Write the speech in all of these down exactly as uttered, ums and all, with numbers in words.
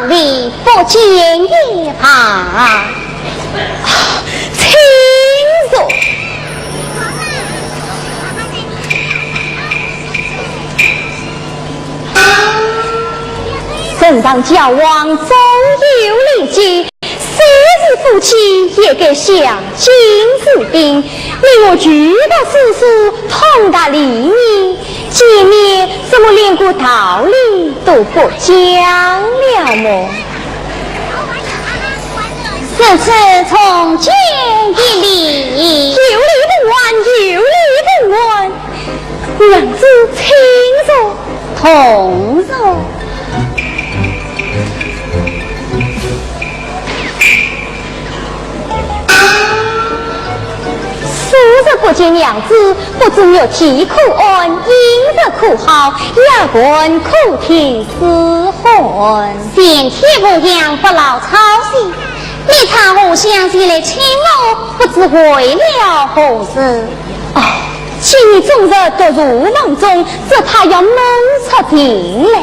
里不见也罢。请坐。圣上教皇终有礼节，虽是夫妻也该相敬如宾。你我举头四顾，通达礼仪，见面怎么连个道理都不讲了么？ 如此重见一礼。有礼不完，有礼不完。娘子请坐。同坐。数日不见娘子，不知玉体可安，饮食可好，丫鬟可听使唤？前去无恙，不劳操心。 你他互相前来请我，不知为了何事？哦，今日终日独坐房中，只怕要闷出情来。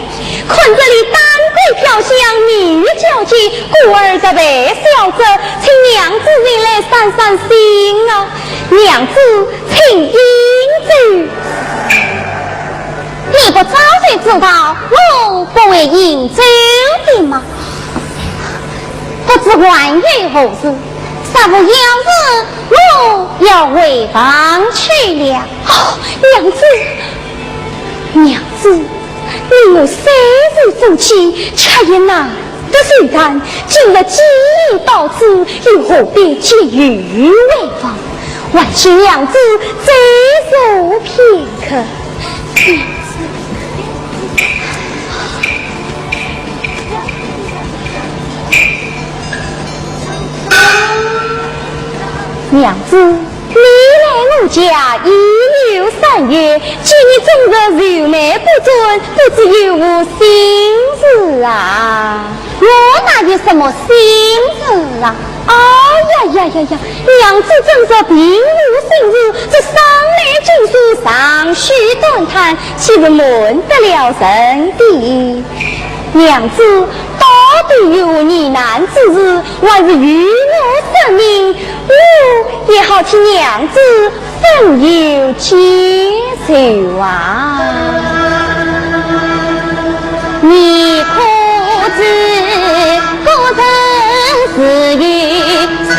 看这里丹桂飘香，明月皎洁，故而特备小酒，请娘子前来散散心啊。娘子，请饮酒。你不早就知道我不会饮酒的吗？ 不知还有何事？稍无要事，我要回房去了。哦，娘子，娘子，你我虽是夫妻，却也难得相谈。今日既已到此，又何必急于回房？还请娘子再坐片刻。 娘子，你来我家已有三月，今日终日愁眉不展，不知有无心事啊？ 我哪有什么心事啊？哎呀呀呀呀，娘子真是并无心事，这生来经书长吁短叹，岂是瞒得了人的？娘子，到底有何疑难之事，还是与我说明，我也好替娘子 分忧解愁啊。你可知古人自有深意思，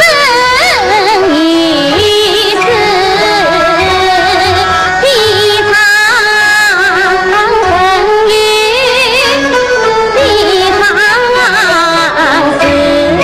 非常深意，非常深意。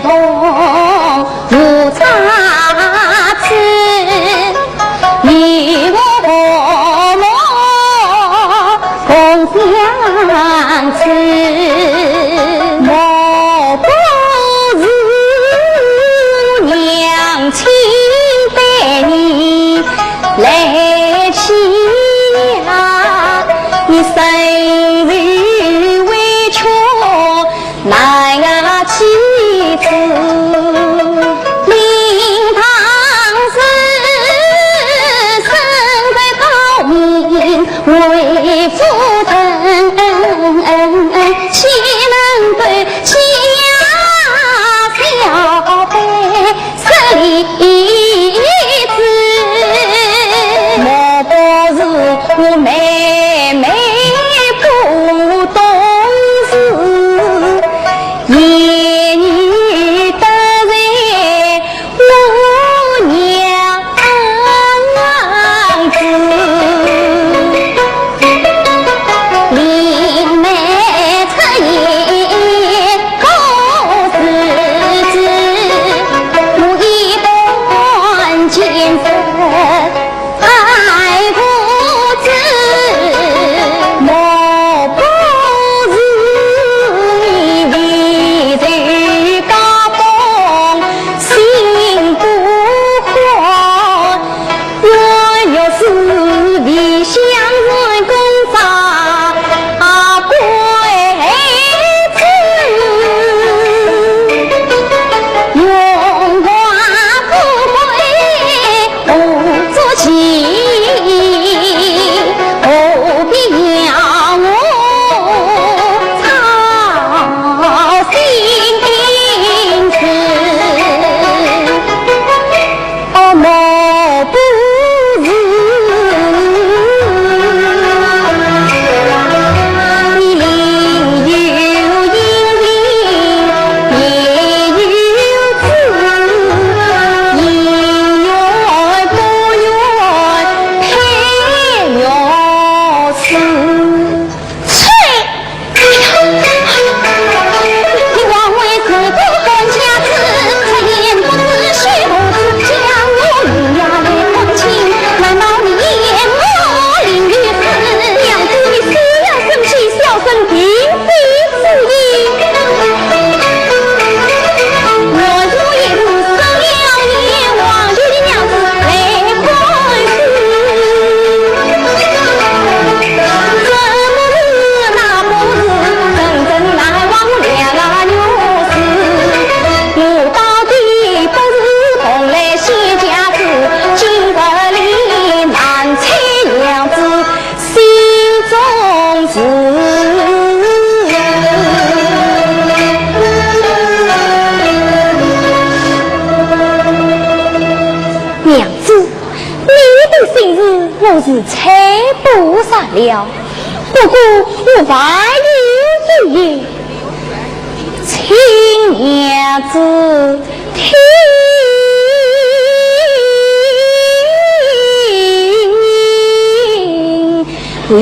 同无差错，与我和睦共相处。莫不是娘亲待你来欺压，你深受委屈 难啊，妻子。令堂上身在高明为夫人，岂能够欺压小辈？ 是你子，莫不是我妹妹不懂事，言语得罪我娘子。 林妹出言可是知，我一般见识还不知。莫不是你为求家风心不宽， 我若是未相信公差啊，贵子，荣华富贵何足奇，何必要我操心事？ 哦，莫不是。你另有隐情，别有主，情愿不愿配玉书。 切！你枉为自古官家子，出言不知羞无知，将我名扬为公卿，难道你言我另有事？娘子，你休要生气，小生并非此意。我若一时失了言，望求你娘子来宽恕。 这不是那不是，真正难忘两个月事。我到底不是蓬莱仙家子，今日里难猜娘子心中事。娘子， 你的心事我是猜不着了，不过我还有一言，请娘子听了。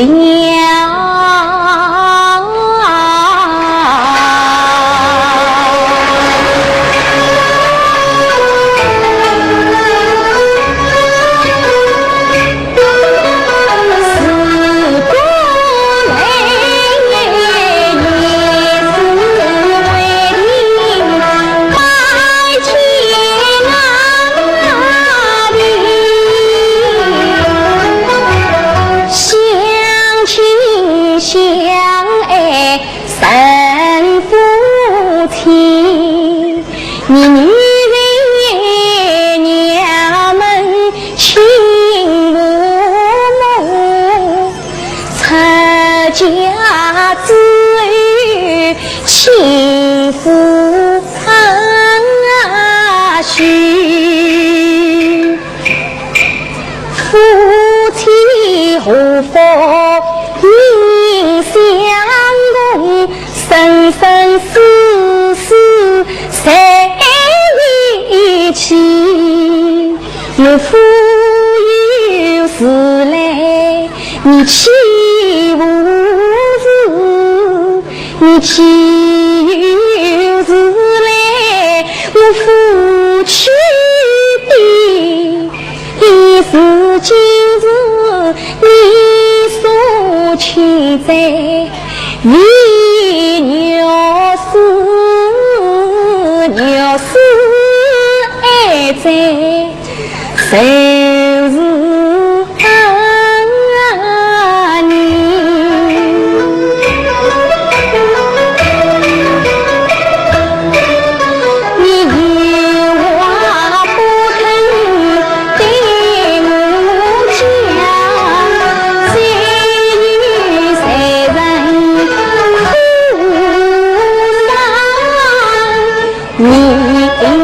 相亲相爱成夫妻，你女人娘们情和睦，出嫁之后亲夫唱序。 夫妻祸福应相共，生生世世在一起。我夫有事来，你妻无事，你妻有事来，为玉书，玉书还在，谁是啊你？你有话不肯对我讲，谁与谁人苦伤？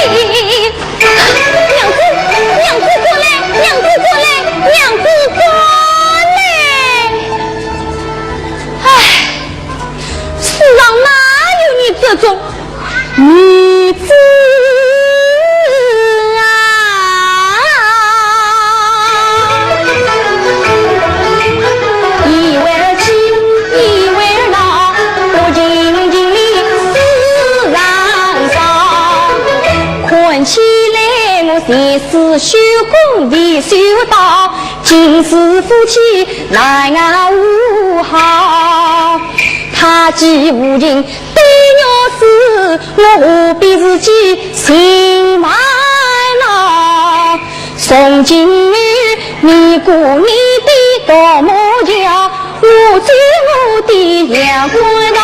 你娘子，娘子转来，娘子转来，娘子转来。唉，世上哪有你这种女子啊？一会儿起，一会儿落，不停停地世上上。看起来我前世修功未修道，今世夫妻奈我何好？他既无情， 对我死，我何必自己情愿呐？从今你过你的独木桥，我走我的阳关道。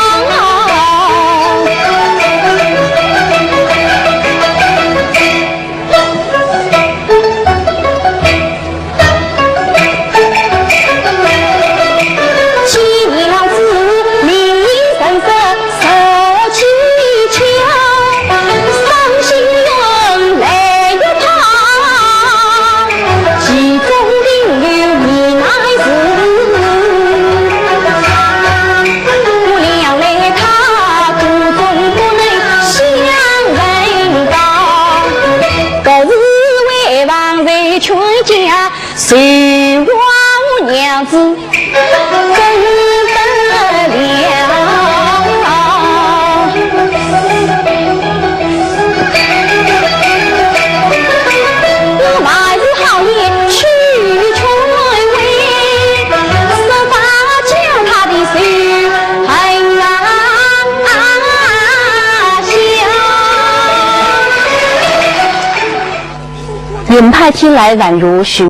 云派听来宛如寻